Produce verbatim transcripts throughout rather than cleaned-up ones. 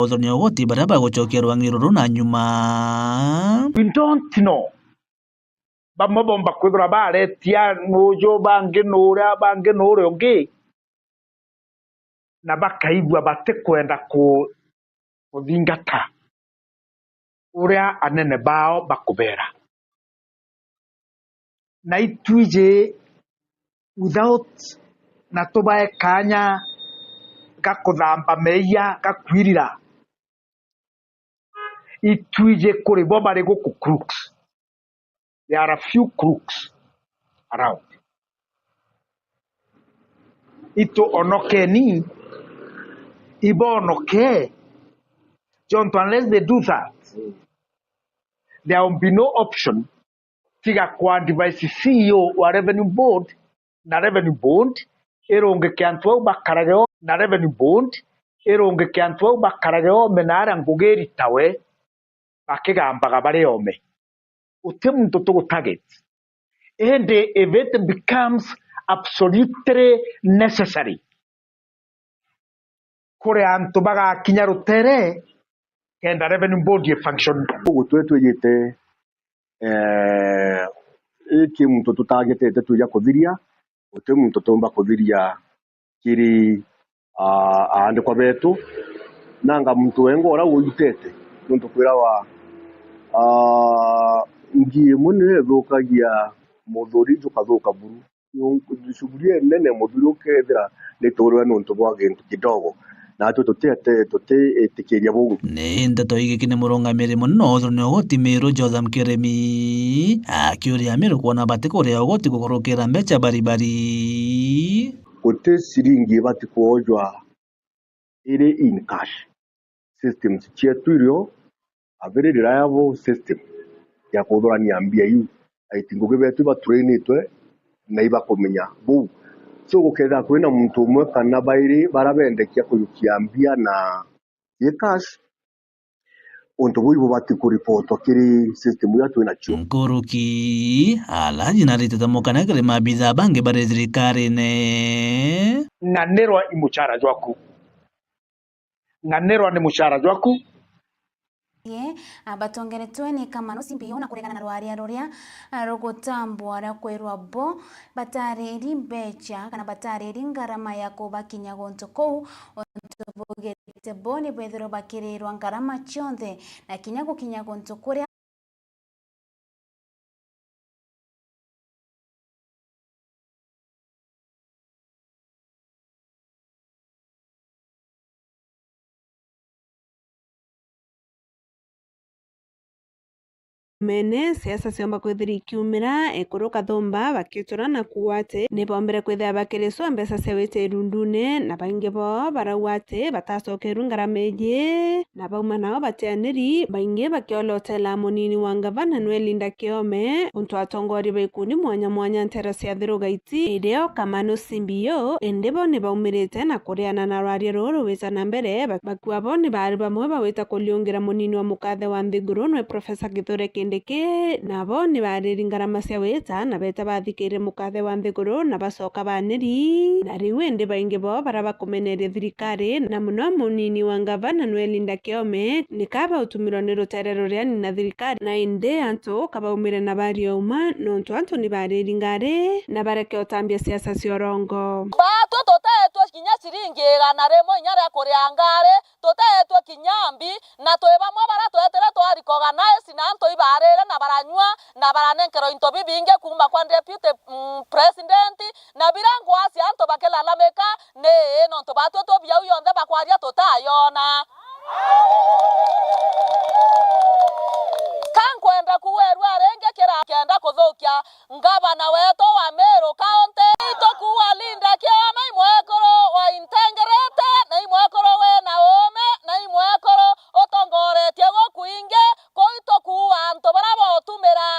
Uthoni ugoti baria bagucokia rwang'i ruru na nyuma. We don't know. Bamwe bomba kwithirwa baretia nuju, bangi nuria, bangi nuria ungi, na bakaigua batikwenda ku-, kuthingata uria anene bao bakubeera. Na itwiji without, na tubae kaanya ga kuthamba meeyia ga kwirira, itwiji kuri bo bari guku crooks. There are a few crooks around. Itu onokeni, ibonoke. Jontu, unless they do that, there will be no option tiga ku advise C E O wa Revenue Board, na Revenue Board irungike antu au bakarage o-, na Revenue Board irungike antu au bakarage oome na aria ngugi iritawe bakigambaga bari oome. Guti muntu tugu target. Indi if it becomes absolutely necessary, kuri antu bagakinya rutere kenda Revenue Board i function. Ugu twi twijite, eh, iki muntu tutagitite twija kuthiria, guti muntu tuumba kuthiria kiri, aa, aandikwa beetu, nanga muntu wenga uria uitete, niuntu kwirawa, aa, ngi imwe niyo ithukagia muthuri, jukathuka buru. Shughuli inene muthuri ukethira nituurwe niuntu bwa gintu kidogo, naatwi tutiete-, tutiitikiria buu. Ni ndeto igiki ni murungamiri munene wa uthoni wa ugoti Miru Jotham Kiremi akiuria Amiru kwona bati kuria ugoti gukurukira mbeca baribari. Guti ciringi ibati kwojwa iri in cash. Systems cietu irio a very reliable system ya kuthurania mbia iu. Aiti ngugi beetu ibaturainitwe na ibakumenya buu. So, gukethira kwina muntu umwe kana bairi bara bendekia kujukia mbia na i cash, untu buu ibubati kuripotwa kiri system iria twi nacio. Nkuruki, Alhaji naritite mukana kiri maabitha bangi bari thirikarine. Ng'anirwa i muchara jwaku. Ng'anirwa ni muchara jwaku. Ye, a, batongeretwe ni Kamano Simbiyo na kuregana na rwaria ruria, a, rugutambwa ria kwirwa bo batariri mbecha kana batariri ngarama ya kubakinya guntu kuu, untu bugite bo ni bwithirwe bakirirwa ngarama cionthe na kinya gukinya guntu kuria Mene siasa ciomba kwithira ikiumira, ekuru kathumba bakitura na kuuga ati ni bombire kwithira bakiriswa mbeca cia witi irundune, na baingi bao barauga ati batacokerwe ngarama iji, na bauma nao batianiri, baingi bakiolotela munini wa ngavana Noel Linda Kiome, untu atongoria ba ikundi mwanya mwanya ntero cia Thiru Gaiti, irio Kamano Simbiyo, indi bo ni baumirite na kuriana na rwaria ruru rwita na mbere, ba-, bakiuga bo ni baari bamwe bawita kuriungira munini wa mukathe wa nthiguru nwe Professor Kithure Kindiki, nabo ni baariri ngarama cia wita na beeta bathikiire mukathe wa nthiguru na bacoka baaniri. Na riu indi baingi bao bara bakumeneria thirikari, na muno munini wa ngavana Noel Linda Kiome, ni kaba utumirwa ni rutere ruria ni na thirikari, na indi antu kabaumire na baria uma, nontu antu ni baariri ngari na bareke utambia siasa cia urongo. Baatwi tuteetwe kinya ciringi igana rimwe inya ria kuria ngari, tuteetwe kinya mbi, na twi bamwe bara tweetire twarikoga naisi na antu ibaarire na baranyua na baranenkerwa into bibingi kuuma kwa deputy, mm, president, na bira ngwaa cia antu bakilalamika ni ii, nontu baatwi twi biau yonthe bakwaria tutayona. Ka nkwenda kuwerua ringi kira kenda kuthukia ngavana wetu wa Meru County. Itukuua Linda Kiome i mwekuru wa integrity, na i mwekuru wina uume, na i mwekuru utongoretie gukwingi, kuu itukuua antu bara bautumira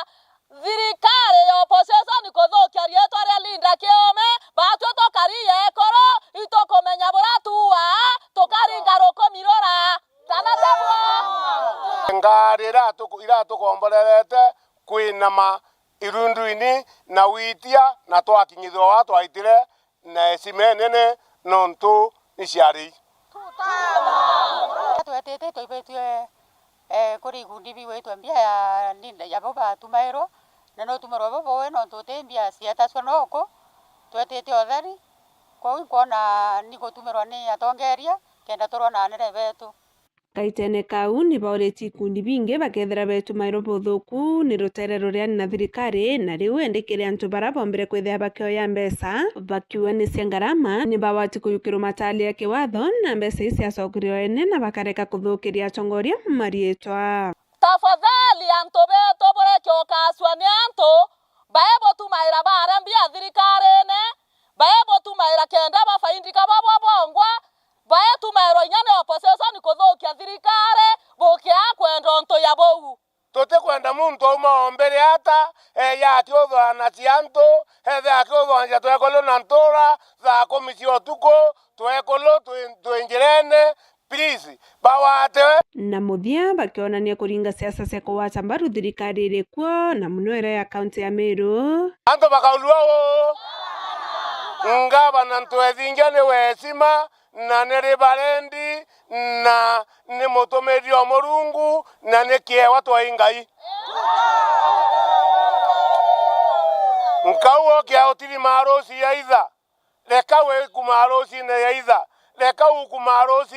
thirikari ya opposition kuthukia riitwa ria Linda Kiome, baatwi tukari ekuru, itukumenya bura tuaa, tukaringa rukumi rura. Tana tabwa. Ngari iratuku-, iratukomborerete kwinama irundu-ini na witia, na twakinyithirwa wa twaitire na heshima inene nontu ni ciari. Twetite twaibitue, eh, kuri ikundi bigwitwe mbia ya, ya bo batumairwa, na nutumirwa bo boe nontu uti mbia cietacua noku. Twetite utheri, kwou inkwona ni gutumirwa ni atongeria kenda turwa na anene betu. Kaitene kau, ni bauritie ikundi bingi bakethira betumairwa buthuku ni rutere ruria ni na thirikari, na riu indi kiri antu bara bombire kwithira bakioya mbeca bakiuanisia ngarama, ni bagwati kuyukirwa matali ya kiwatho, na mbeca ii ciacokerio ene na bakareka kuthukiria atongoria mariitwa. Tafadhali antu betu, bureke ukacua ni antu bae butumaira baria mbia thirikarine, bae butumaira kenda bafaindika babo bongwa, bae tumairwa inya ni opposition kuthukia thirikari, bukia kwenda untu ya buu. Tutikwenda muntu auma ombere ata, eja akiuthwanacia antu, ethe akiuthwanacia twekulu na ntura, thaa kumi cia utuku, twekulu twi, twi njirene, please, bagwate. Na muthia bakionania kuringa siasa cia kugwata mbaru thirikari iri kuo, na muno iria ya kaunti ya Meru. Antu bakaulua uu, ngavana ntwethingia ni wesima, na ni ribarendi, na ni mutumiri o Murungu, na ni kiewa twai Ngai. Nkau okia utiri maruci ya itha, reka wikuma rucine ya itha, reka ukuma ruci